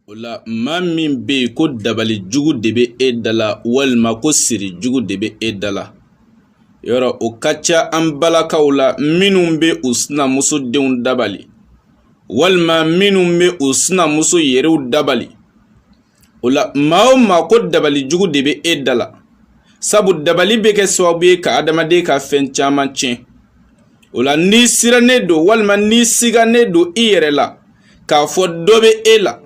O la maa min bɛ yen ko dabali jugu de bɛ e da la walima ko siri jugu de bɛ e da la, yɔrɔ o ka ca an balakaw la minnu bɛ u sinamuso denw dabali walima minnu bɛ u sinamuso yɛrɛw dabali. O la maa o maa ko dabali jugu de bɛ e da la, sabu dabali bɛ kɛ sababu ye ka adamaden ka fɛn caman tiɲɛ. O la n'i sirannen don walima n'i sigannen don i yɛrɛ la k'a fɔ dɔ bɛ e la,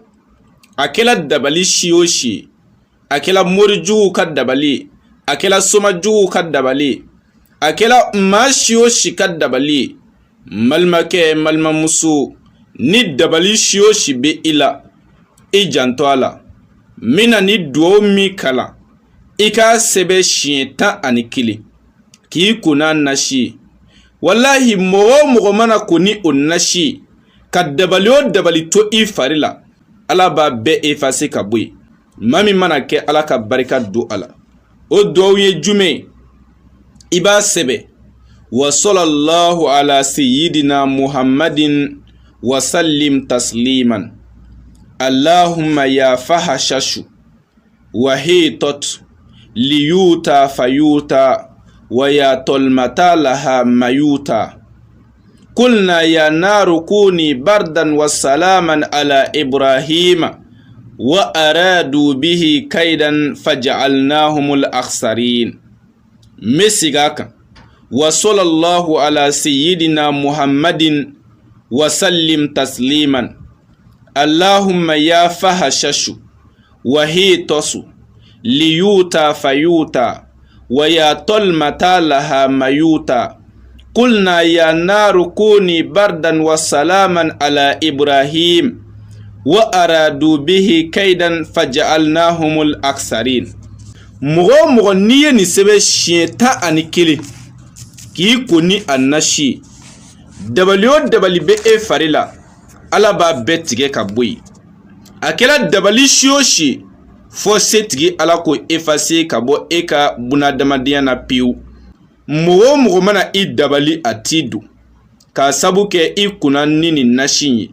a kɛla dabali si o si ye, a kɛla morijuguw ka dabali ye, a kɛla somajuguw ka dabali ye, a kɛla maa si o si ka dabali ye, n balimakɛ, n balimamuso, ni dabali si o si bɛ i la, i janto a la. N bɛna ni duwawu min kalan, i k'a sɛbɛn siɲɛ 11 k'i ko n'a nasi ye. Walahi, mɔgɔ o mɔgɔ mana ko ni o nasi ye, ka dabali o dabali to i fari la, Ala b'a bɛɛ efase ka bɔ yen. Maa min mana kɛ, Ala ka barika don a la. O duwawu ye jumɛn ye? I b'a sɛbɛn: wa sallallahu ala sayyidina Muhammadin wa sallim tasliman, allahumma ya fahashashu wa hitot liyuta fayuta wa ya tolmata laha mayuta kulna ya naru kuni bardan wa salaman ala Ibrahima wa aradu bihi kaidan faj'alnahumul akhsarin. N bɛ segin a kan: wa sallallahu ala sayyidina Muhammadin wa sallim tasliman, allahumma ya fahashashu wa hitosu liyuta fayuta wa ya tolmata laha mayuta kulna ya naru kuni bardan wa salaman ala Ibrahim wa aradu bihi kaidan faj'alnahumul aksarin. Mɔgɔ o mɔgɔ n'i ye nin sɛbɛn siɲɛ 11 k'i ko ni a nasi ye, dabali o dabali bɛ e fari la, Ala b'a bɛɛ tigɛ ka bɔ yen. A kɛra dabali si o si, fɔ setigi Ala k'o efase ka bɔ e ka bunadamadenya na pewu. Mɔgɔ o mɔgɔ mana i dabali, a t'i don, k'a sabu kɛ i kunna ni nin nasi in ye.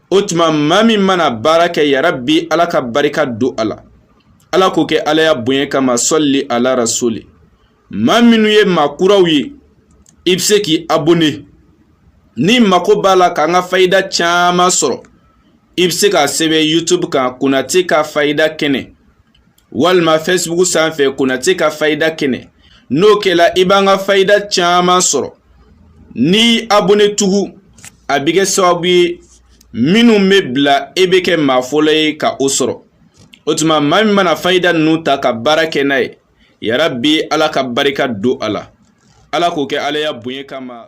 O tuma maa min mana baara kɛ, yarabi Ala ka barika don a la. Ala k'o kɛ Ala ya bonya kama, sɔli ala rasuli. Maa minnu ye maa kuraw ye, i bɛ se k'i abonné. Ni mako b'a la k'an ka fayida caman sɔrɔ, i bɛ se k'a sɛbɛn YouTube kan, Konate ka fayida kɛnɛ, walima Facebook sanfɛ, Konate ka fayida kɛnɛ. N'o kɛla, i b'an ka fayida caman sɔrɔ. N'i abonné tugu, a bɛ kɛ sababu ye minnu bɛ bila, e bɛ kɛ maa fɔlɔ ye ka o sɔrɔ. O tuma maa min mana fayida ninnu ta ka baara kɛ n'a ye, yarabi Ala ka barika don a la. Ala k'o kɛ Ala ya bonya kama.